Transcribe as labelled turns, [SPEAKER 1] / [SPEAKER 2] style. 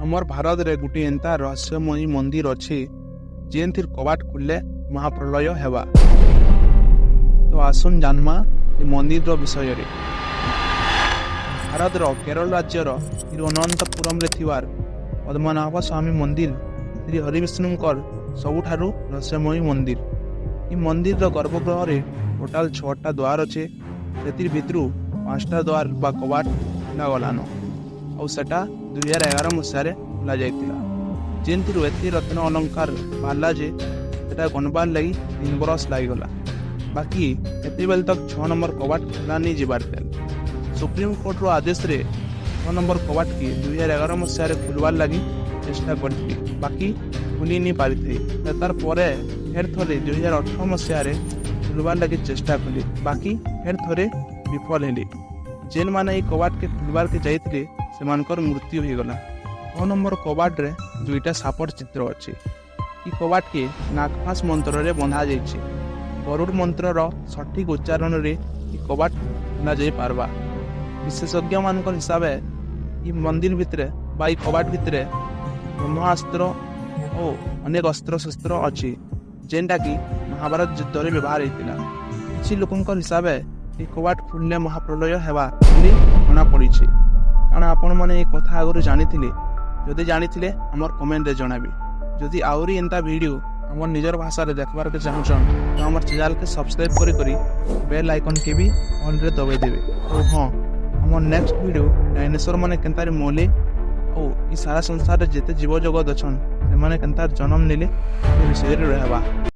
[SPEAKER 1] ଆମର୍ ଭାରତରେ ଗୁଟେ ଏନ୍ତା ରହସ୍ୟମୟୀ ମନ୍ଦିର ଅଛେ, ଯେନ୍ଥିର୍ କବାଟ ଖୁଲଲେ ମହାପ୍ରଳୟ ହେବା। ତ ଆସୁନ୍ ଜାନମା ଏ ମନ୍ଦିରର ବିଷୟରେ। ଭାରତର କେରଳ ରାଜ୍ୟର ତିରୁଅନନ୍ତପୁରମରେ ଥିବାର ପଦ୍ମନାଭ ସ୍ୱାମୀ ମନ୍ଦିର ଶ୍ରୀ ହରିବିଷ୍ଣୁଙ୍କର ସବୁଠାରୁ ରହସ୍ୟମୟୀ ମନ୍ଦିର। ଇ ମନ୍ଦିରର ଗର୍ଭଗୃହରେ ଟୋଟାଲ ଛଅଟା ଦ୍ୱାର ଅଛେ। ସେଥିର୍ ଭିତରୁ ପାଞ୍ଚଟା ଦ୍ୱାର ବା କବାଟ ଖୋଲା ଗଲାନ ଆଉ ସେଟା 2011 ମସିହାରେ ଖୋଲା ଯାଇଥିଲା, ଯେନ୍ଥିରୁ ଏତେ ରତ୍ନ ଅଳଙ୍କାର ବାହାରିଲା ଯେ ସେଟା ଗଣବାର୍ ଲାଗି 3 ବରଷ ଲାଗିଗଲା। ବାକି ଏତେବେଲେ ତକ୍ 6 ନମ୍ବର କବାଟ ଖୋଲା ନେଇ ଯିବାର ତେଲ୍। ସୁପ୍ରିମକୋର୍ଟର ଆଦେଶରେ 6 ନମ୍ବର କବାଟକେ 2011 ମସିହାରେ ଖୋଲବାର୍ ଲାଗି ଚେଷ୍ଟା କରିଥିଲେ, ବାକି ଖୋଲି ନି ପାରିଥିଲେ। ତାର ପରେ ଫେର୍ ଥରେ 2018 ମସିହାରେ ଖୋଲବାର୍ ଲାଗି ଚେଷ୍ଟା କଲେ, ବାକି ଫେର୍ ଥରେ ବିଫଳ ହେଲେ। ଯେନ୍ମାନେ ଏଇ କବାଟକେ ଖୋଲବାର୍କେ ଯାଇଥିଲେ, ସେମାନଙ୍କର ମୃତ୍ୟୁ ହେଇଗଲା। 6 ନମ୍ବର କବାଟରେ ଦୁଇଟା ସାପର ଚିତ୍ର ଅଛି। ଇ କବାଟକେ ନାଗଫାସ ମନ୍ତ୍ରରେ ବନ୍ଧା ଯାଇଛି। ଗରୁଡ଼ ମନ୍ତ୍ରର ସଠିକ ଉଚ୍ଚାରଣରେ ଇ କବାଟ ଖୋଲା ଯାଇ ପାରବା। ବିଶେଷଜ୍ଞମାନଙ୍କର ହିସାବେ ଇ ମନ୍ଦିର ଭିତରେ ବା ଇ କବାଟ ଭିତରେ ବ୍ରହ୍ମାସ୍ତ୍ର ଓ ଅନେକ ଅସ୍ତ୍ରଶସ୍ତ୍ର ଅଛି, ଯେନ୍ଟାକି ମହାଭାରତ ଯୁଦ୍ଧରେ ବ୍ୟବହାର ହେଇଥିଲା। କିଛି ଲୋକଙ୍କର ହିସାବେ ଏ କବାଟ ଖୋଲିଲେ ମହାପ୍ରଳୟ ହେବା ବୋଲି ଜଣା ପଡ଼ିଛି। କାରଣ ଆପଣମାନେ ଏ କଥା ଆଗରୁ ଜାଣିଥିଲେ? ଯଦି ଜାଣିଥିଲେ, ଆମର କମେଣ୍ଟରେ ଜଣାବେ। ଯଦି ଆହୁରି ଏନ୍ତା ଭିଡ଼ିଓ ଆମର ନିଜର ଭାଷାରେ ଦେଖବାର୍କେ ଚାହୁଁଛନ୍, ତ ଆମର ଚ୍ୟାନେଲ୍କେ ସବସ୍କ୍ରାଇବ୍ କରି କରି ବେଲ୍ ଆଇକନ୍କେ ବି ଅନ୍ରେ ଦବାଇ ଦେବେ। ଆଉ ହଁ, ଆମର ନେକ୍ସଟ ଭିଡ଼ିଓ ଡାଇନେସର ମାନେ କେନ୍ତାରେ ମଲେ ଆଉ ଇ ସାରା ସଂସାରରେ ଯେତେ ଜୀବଜଗତ ଅଛନ୍, ସେମାନେ କେନ୍ତାର ଜନ୍ମ ନେଲେ, ସେ ବିଷୟରେ ରହିବା।